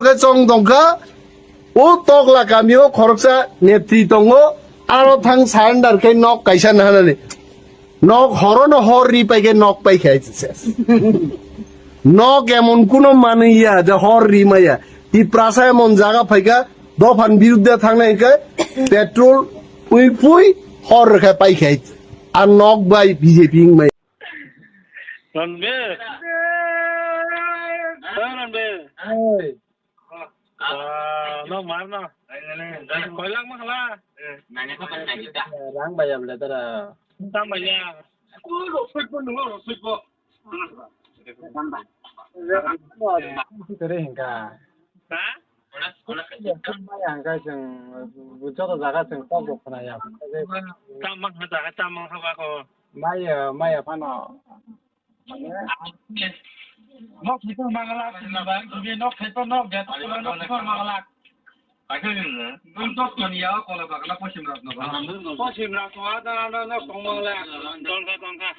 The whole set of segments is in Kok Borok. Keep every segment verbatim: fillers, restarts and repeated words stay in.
Khe chong tongkha, o Tokla kamio khoroksa netri tongo, aro thang surrender khe nok kaisa nahanani. Nok horono hor ri paikhe nok paikha se. Nok emon kuno manwi ya je hor ri maya. Tiprasa emon jaga phaikha, dophan birudde thangnai hinkhe petrol ui pui hor rwkha paikha. Ar nok bai B J P wngmaya. Ranbir. Hey, Ranbir. Hey. Ah, no, mar no. Koi lakh ma khala? Rang bai ya bole tara. Tam bai ya. Kore hinka. Ha? Bai ya hinka chwng joto jaga chwng tok bo khna ya. Tam ma khala, tam ma khala ko. Maya, maya phano. Nok thaitor mangalak, sini bang, sini nok thaitor nok, get, nok thaitor mangalak. Nung tok toni ya, kola bagla posim rat no. Posim rat no, ada ada nok tong mangalak. Tongkha, tongkha.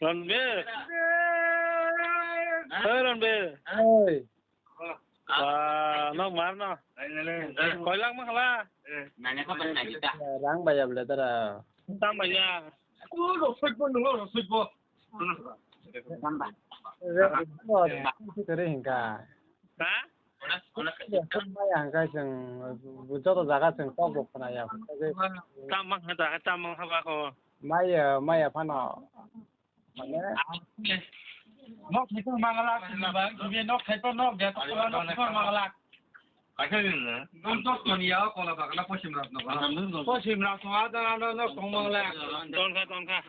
Ranbir. Hey, Ranbir. Hey. Ah, nok mar no. Koi lakh ma khala? Rang bai ya bole tara. Tam bai ya. Rang bai. Kore hinka. Ha? Bai ya hinka chwng joto jaga chwng tok bo khna ya. Tam ma khala, tam ma khala ko. Maya, maya phano. Nok thaitor mangalak, sini bang, sini nok thaitor nok, get, nok thaitor mangalak. Nung tok toni ya, kola bagla posim rat no. Posim rat no, ada ada nok tong mangalak. Tongkha, tongkha.